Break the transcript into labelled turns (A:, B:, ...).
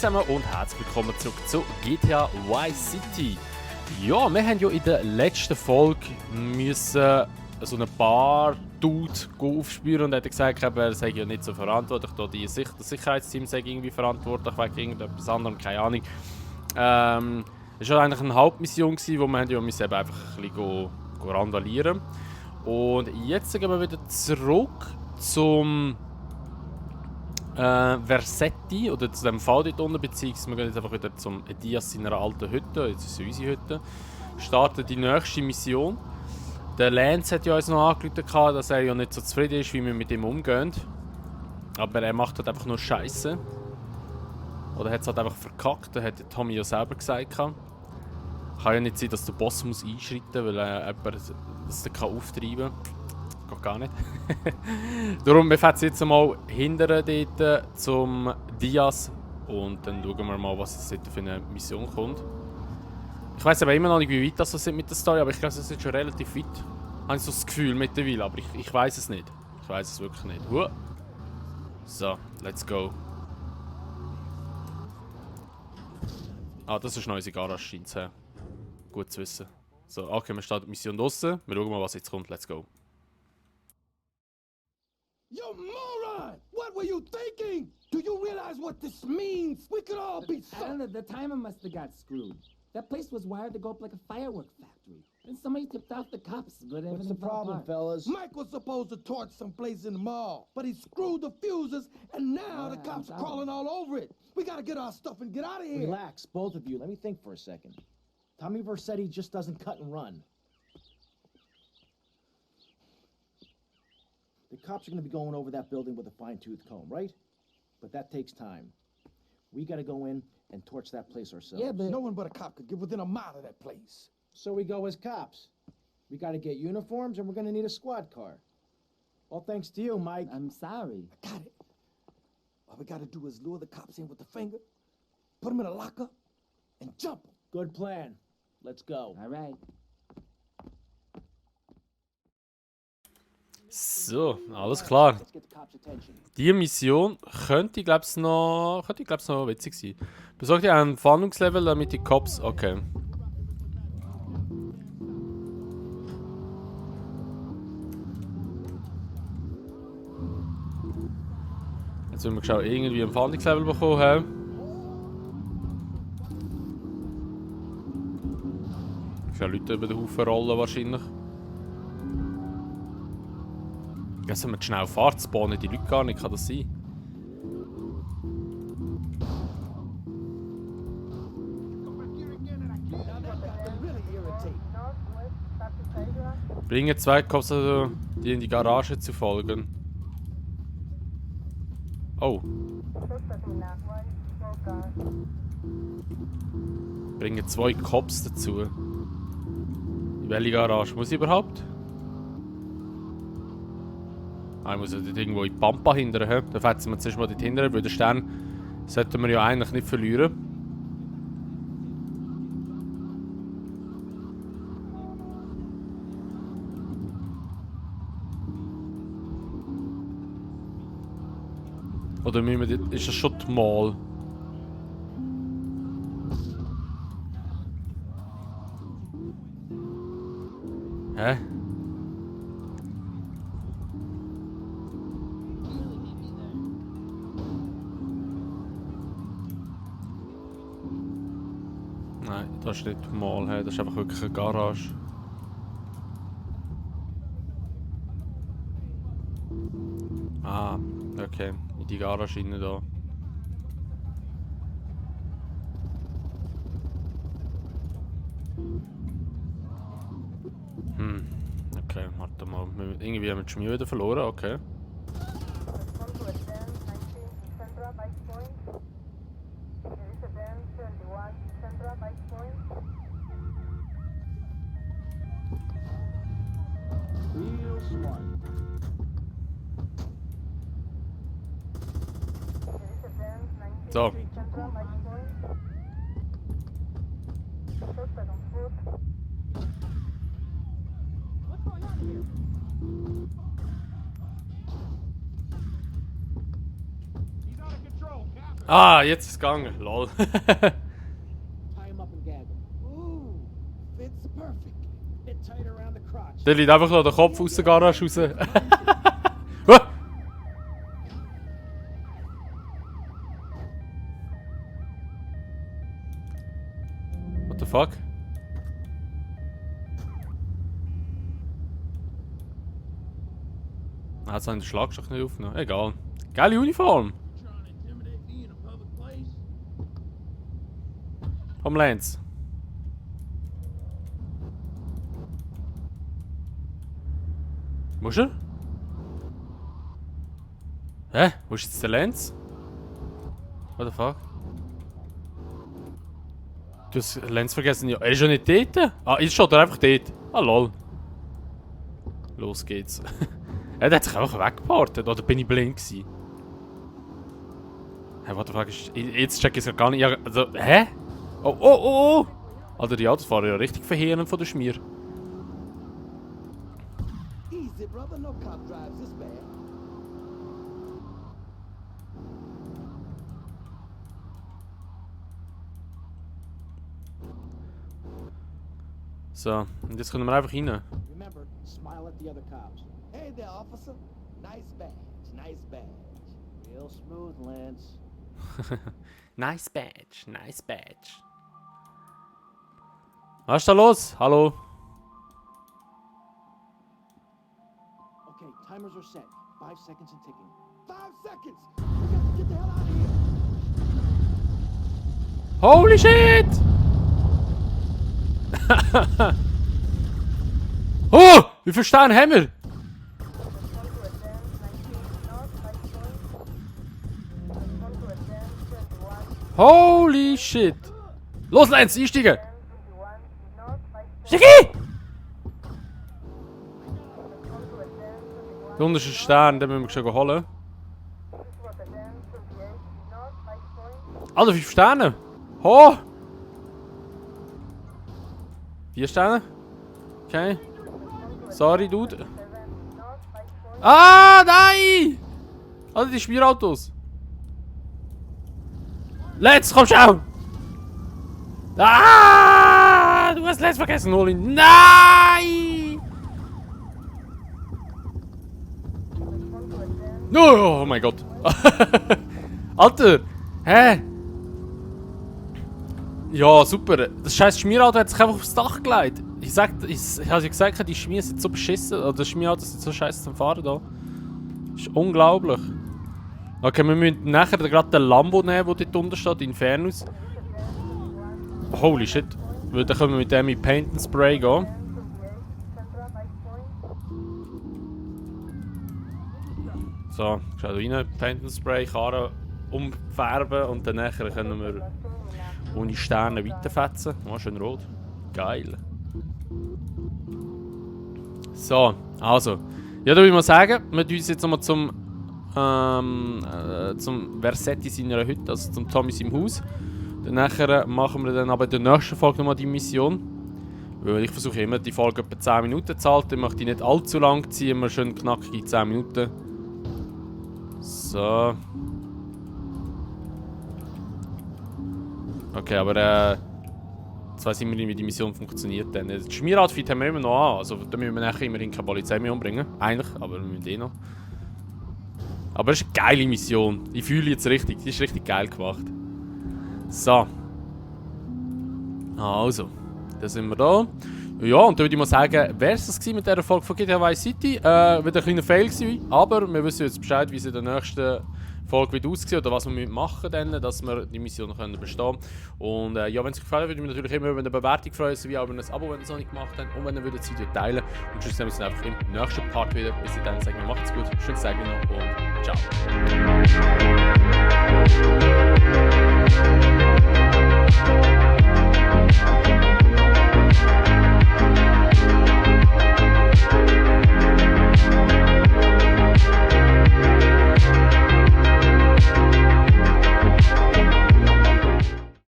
A: zusammen und herzlich willkommen zurück zu GTA Vice City. Ja, wir haben ja in der letzten Folge müssen so ein paar Dude aufspüren und er hat gesagt, er sei ja nicht so verantwortlich, das Sicherheitsteam sei irgendwie verantwortlich wegen irgendetwas anderem, keine Ahnung. Es war eigentlich eine Hauptmission, wo wir ja müssen einfach ein bisschen randalieren. Und jetzt gehen wir wieder zurück zum Versetti oder zu dem Fall dort unten, beziehungsweise wir gehen jetzt einfach wieder zum Diaz seiner alten Hütte, jetzt ist es unsere Hütte, starten die nächste Mission. Der Lance hat ja uns noch angerufen, dass er ja nicht so zufrieden ist, wie wir mit ihm umgehen. Aber er macht halt einfach nur Scheiße. Oder hat es halt einfach verkackt, das hat Tommy ja selber gesagt. Kann ja nicht sein, dass der Boss muss einschreiten muss, weil jemand das auftreiben kann. Geht gar nicht. Darum, wir fahren jetzt mal hinterher dort zum Diaz und dann schauen wir mal, was jetzt für eine Mission kommt. Ich weiß aber immer noch nicht, wie weit das ist mit der Story, aber ich glaube, es ist jetzt schon relativ weit. Habe ich so das Gefühl mittlerweile, aber ich weiß es nicht. Ich weiß es wirklich nicht. So, let's go. Ah, das ist noch unsere Garage, scheint es. Gut zu wissen. So, okay, wir starten die Mission draussen. Wir schauen mal, was jetzt kommt. Let's go.
B: You moron! What were you thinking? Do you realize what this means? We could all be
C: I don't know, the timer must have got screwed. That place was wired to go up like a firework factory. And somebody tipped off the cops, but
D: What's
C: everything
D: the problem,
C: fell apart.
D: fellas?
B: Mike was supposed to torch someplace in the mall, but he screwed the fuses, and now the
C: Yeah,
B: cops
C: I'm
B: are crawling all over it. We gotta get our stuff and get out of here.
D: Relax, both of you. Let me think for a second. Tommy Versetti just doesn't cut and run. The cops are going to be going over that building with a fine-tooth comb, right? But that takes time. We got to go in and torch that place ourselves.
C: Yeah, but
B: No one but a cop could get within a mile of that place.
D: So we go as cops. We got to get uniforms, and we're going to need a squad car. All thanks to you, Mike.
C: I'm sorry.
B: I got it. All we gotta do is lure the cops in with the finger, put them in a locker, and jump 'em.
D: Good plan. Let's go.
C: All right.
A: So, alles klar.
D: Let's get the cops' attention.
A: Die Mission könnte, glaube ich, noch witzig sein. Besorgt ihr ein Fahndungslevel, damit die Cops... Okay. Jetzt müssen wir schauen, irgendwie ein Fahndungslevel bekommen haben. Viele Leute über den Haufen rollen wahrscheinlich. Jetzt haben wir schnell Fahrt spawnen, die Leute gar nicht, kann das sein? Bringen zwei Cops, also, die in die Garage zu folgen. Oh. Bringen zwei Cops dazu. In welche Garage muss ich überhaupt? Ah, ich muss ja dort irgendwo in die Pampa hindern. He? Dann fetzen wir zuerst mal dort hindern, weil den Stern sollten wir ja eigentlich nicht verlieren. Oder müssen wir dort, ist das schon die Mall? Hä? Nein, das ist nicht die Mall, hey. Das ist einfach wirklich eine Garage. Ah, okay. In die Garage rein da. Okay, warte mal. Irgendwie haben wir die Schmiede wieder verloren, okay.
D: Real smart.
A: So. Ah, jetzt ist es gegangen. Lol.
D: Tie him up and gag him.
B: Ooh, fits perfect.
D: Bit tight around the crotch.
A: Der liegt einfach noch der Kopf aus der Garage raus. What the fuck? Ah, jetzt habe ich den Schlagstock nicht aufgenommen. Egal. Geile Uniform. Komm, Lance. Muss er? Hä? Wo ist jetzt der Lance? What the fuck? Du hast Lance vergessen. Ja, er ist ja nicht dort. Ah, jetzt steht er einfach dort. Ah, lol. Los geht's. Er hat sich einfach weggepartet. Oder bin ich blind gewesen? Hä, what the fuck ist... Jetzt check ich es gar nicht. Ja, also, hä? Oh, oh, oh, oh! Alter, die Autos fahren ja richtig verheerend von der Schmier.
B: Easy, brother. No cop drives this bad.
A: So, und jetzt können wir einfach rein.
D: Remember, smile at the other cops.
B: Hey there, officer. Nice badge. Nice badge.
D: Real smooth, Lance.
A: Nice badge, nice badge. Was ist da los? Hallo?
D: Okay, timers are set. 5 seconds and ticking.
B: 5 seconds. We got to get the hell out of here.
A: Holy shit! Oh! Wie viele Sterne haben wir? Holy shit! Los, Lance, einsteigen! Steig ein! Der unterste Stern, den müssen wir schon holen. Alter, 5 Sterne! Oh! 4 Sterne? Okay. Sorry, Dude. Ah, nein! Alter, die Schmierautos. Let's, komm schon! Ah! Du hast Let's vergessen, hol ihn. Nein! Oh mein Gott. Alter! Hä? Ja, super. Das scheiß Schmierauto hat sich einfach aufs Dach gelegt. Ich habe ja gesagt, die Schmier sind so beschissen. Oder das Schmierauto sind so scheiße zum Fahren da. Das ist unglaublich. Okay, wir müssen nachher gerade den Lambo nehmen, der dort unten steht, Infernus. Holy shit. Weil dann können wir mit dem in Paint and Spray gehen. So, schau rein, Paint and Spray, Karre umfärben und dann nachher können wir ohne Sterne weiterfetzen. Oh, schön rot. Geil. So, also. Ja, da würde ich mal sagen, wir tun uns jetzt nochmal zum Versetti seiner Hütte, also zum Tommy seinem Haus. Dann nachher machen wir dann aber in der nächsten Folge nochmal die Mission. Weil ich versuche immer, die Folge etwa 10 Minuten zu halten. Ich möchte die nicht allzu lang ziehen, wir schön knackige 10 Minuten. So. Okay, aber jetzt weiss ich immer nicht, wie die Mission funktioniert. Dann. Das Schmieroutfit haben wir immer noch an, also da müssen wir nachher immerhin keine Polizei mehr umbringen. Eigentlich, aber wir müssen noch. Aber es ist eine geile Mission. Ich fühle jetzt richtig, die ist richtig geil gemacht. So. Also, da sind wir da. Ja, und dann würde ich mal sagen, wäre es das mit dieser Folge von GTA Vice City. Wieder ein kleiner Fail gewesen, aber wir wissen jetzt Bescheid, wie es in der nächsten Folge wird aussehen oder was wir machen müssen, dass wir die Mission noch bestehen können. Und ja, wenn es euch gefallen hat, würde ich mich natürlich immer über eine Bewertung freuen, sowie auch über ein Abo, wenn ihr es noch nicht gemacht habt. Und wenn ihr das Video teilen. Und tschüss, sehen wir uns einfach im nächsten Part wieder. Bis dann, sagen wir, macht's gut, schönes Tag noch und ciao.